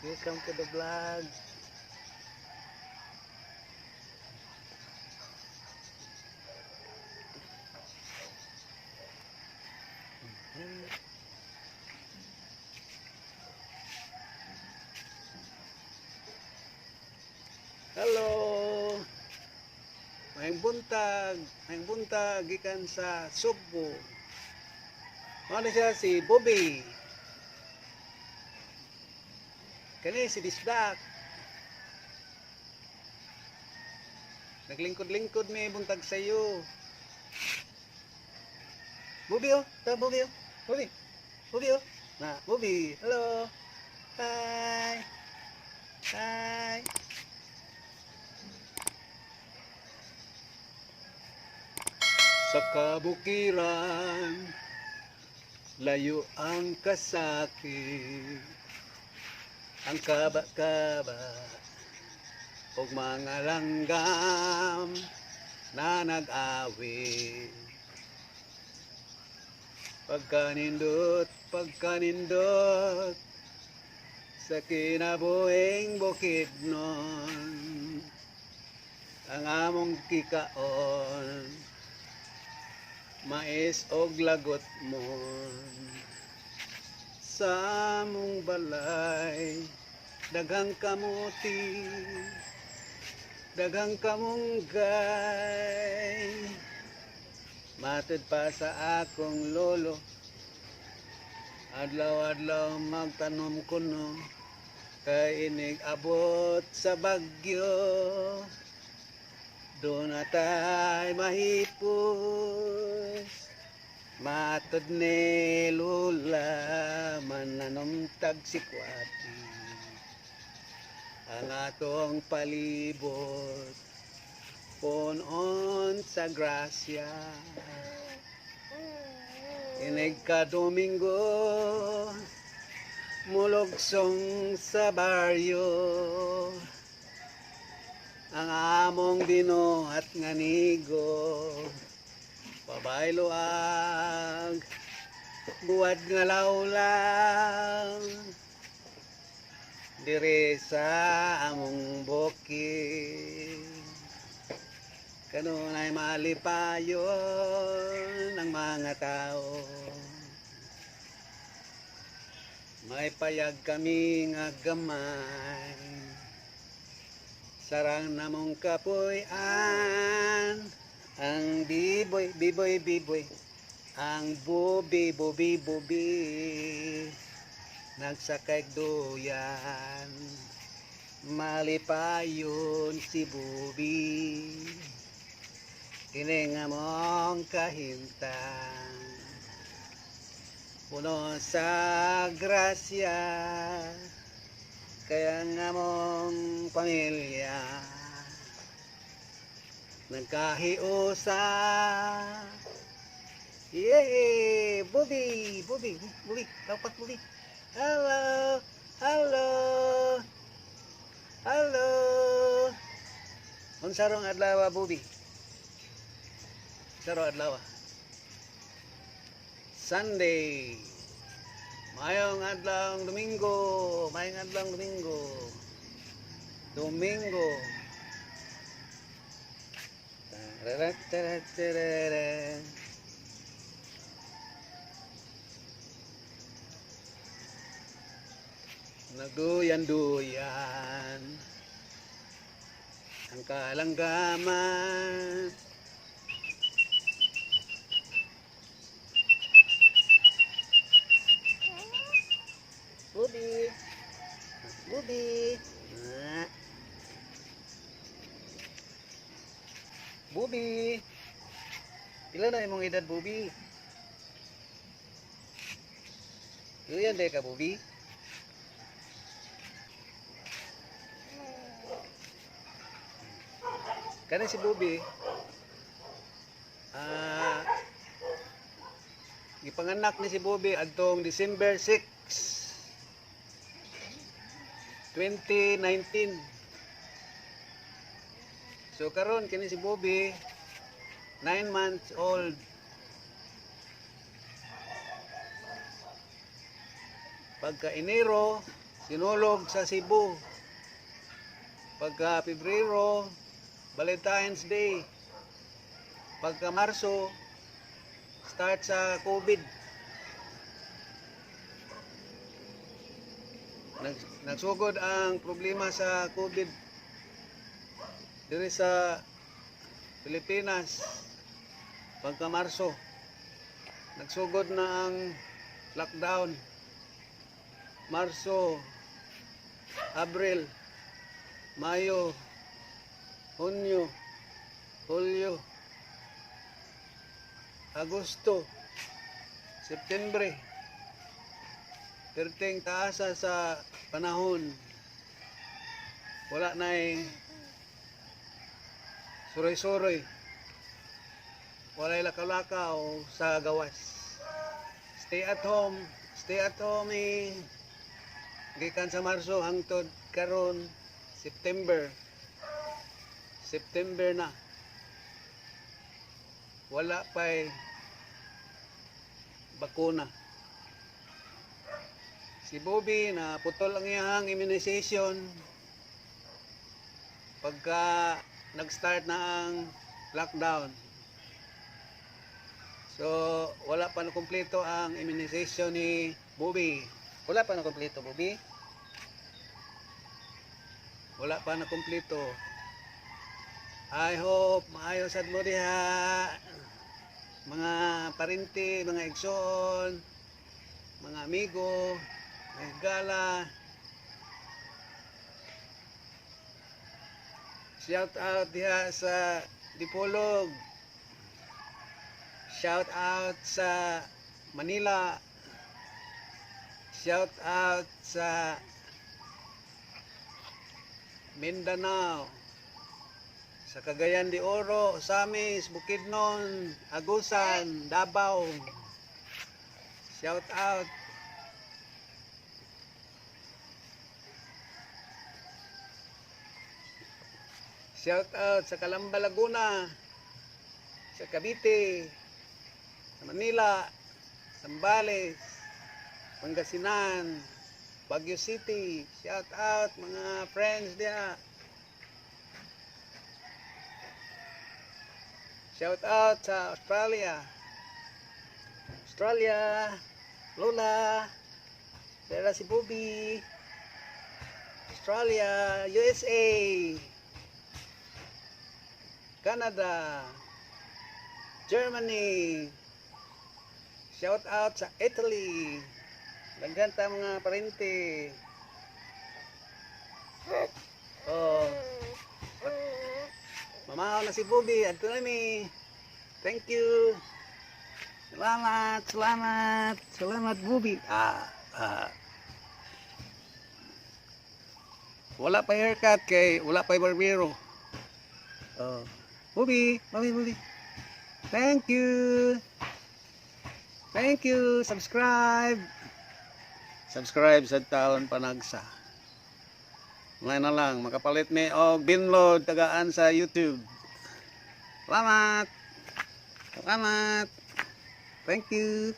Welcome to the vlog. Hello. Maayong buntag, maayong buntag gikan sa Sugbo. Mao na siya si Bobby. Kani si Disdak. Naglingkod-lingkod mi buntag sa iyo. Bobby oh, ta Bobby oh. Bobby. Bobby oh. Na, Bobby. Hello. Hi. Hi. Sa kabukiran, layo ang kasakit, ang kaba-kaba, ug mga langgam na nag-awit. Pagkanindot, pagkanindot, sa kinabuhing bukidnon, ang among kikaon, mais og lagot mo. Sa among balay, daghang kamuti, daghang kamunggay. Matud pa sa akong lolo, adlaw-adlaw magtanom kuno, kay inig abot sa Bagyo. Doon na tay mahipos. Matod ni Lola, mananom tagsikwati. Ang atong palibot, punon sa grasya. Inig ka Domingo, mulugsong sa baryo. Ang among binuhat nga nigo, pabaylo ang buwad nga lawlaw. Dire sa among bukid, kanunay malipayon ang mga tao. May payag kami nga gamay, sarang namong kapuy-an. Ang biboy, biboy, biboy, ang bubi, bubi, bubi, nagsakay duyan, malipayon si Bubi. Kini nga mong kahimtang, puno sa grasya, kaya nga mong pamilya nagkahiusa. Yay! Bubi! Bubi! Bubi! Dapat Bubi! Hello! Hello! Hello! Unsa rong adlaw, Bubi? Unsa rong adlaw? Sunday. Mayong adlaw Domingo, mayong adlaw Domingo. Domingo. Tarara-tarara-tarara. Nagduyan-duyan ang kalanggaman. Bubi. Bubi. Ah. Bubi. Pila na imong edad, Bubi? Duyan day ka, Bubi. Kani si Bubi. Ah, gipanganak ni si Bubi adtong December 6, 2019. So karon kini si Bobby 9 months old. Pagka Enero Sinulog sa Cebu. Pagka Pebrero, Valentine's Day. Pagka Marso, start sa COVID. Nagsugod ang problema sa COVID diri sa Pilipinas pagka Marso. Nagsugod na ang lockdown. Marso, Abril, Mayo, Hunyo, Hulyo, Agosto, Septembre. Perting taasa sa panahon. Wala na eh suroy-suroy. Walay lakaw-lakaw sa gawas. Stay at home. Stay at home eh. Gikan sa Marso hangtod karon September. September na. Wala pa'y bakuna. Si Bobby, na putol ang iyang immunization pagka nag-start na ang lockdown. So, wala pa na kumpleto ang immunization ni Bobby. Wala pa na kumpleto, Bobby. Wala pa na kumpleto. I hope maayo sad mo diha. Mga parente, mga igsoon, mga amigo, mga higala. Shout out diha sa Dipolog. Shout out sa Manila. Shout out sa Mindanao. Sa Cagayan de Oro, Ozamis, Bukidnon, Agusan, Davao. Shout out. Shout out sa Calamba, Laguna, sa Cavite, sa Manila, Zambales, Pangasinan, Baguio City. Shout out mga friends diha. Shout out sa Australia. Australia, Lola, Sarah si Bobby. Australia, USA, Canada, Germany. Shout out sa Italy. Daghan ta mga parente. Oh. Mamahaw na si Bobby. Adto na mi. Thank you. Salamat, salamat. Salamat, Bobby. Ah. Wala pa haircut kay wala pa barbero. Oh. Bobby, Bobby, Bobby. Thank you. Thank you. Subscribe. Subscribe sa Taon Panagsa. Ngayon na lang, makapalit mi og binlod tagaan sa YouTube. Salamat. Salamat. Thank you.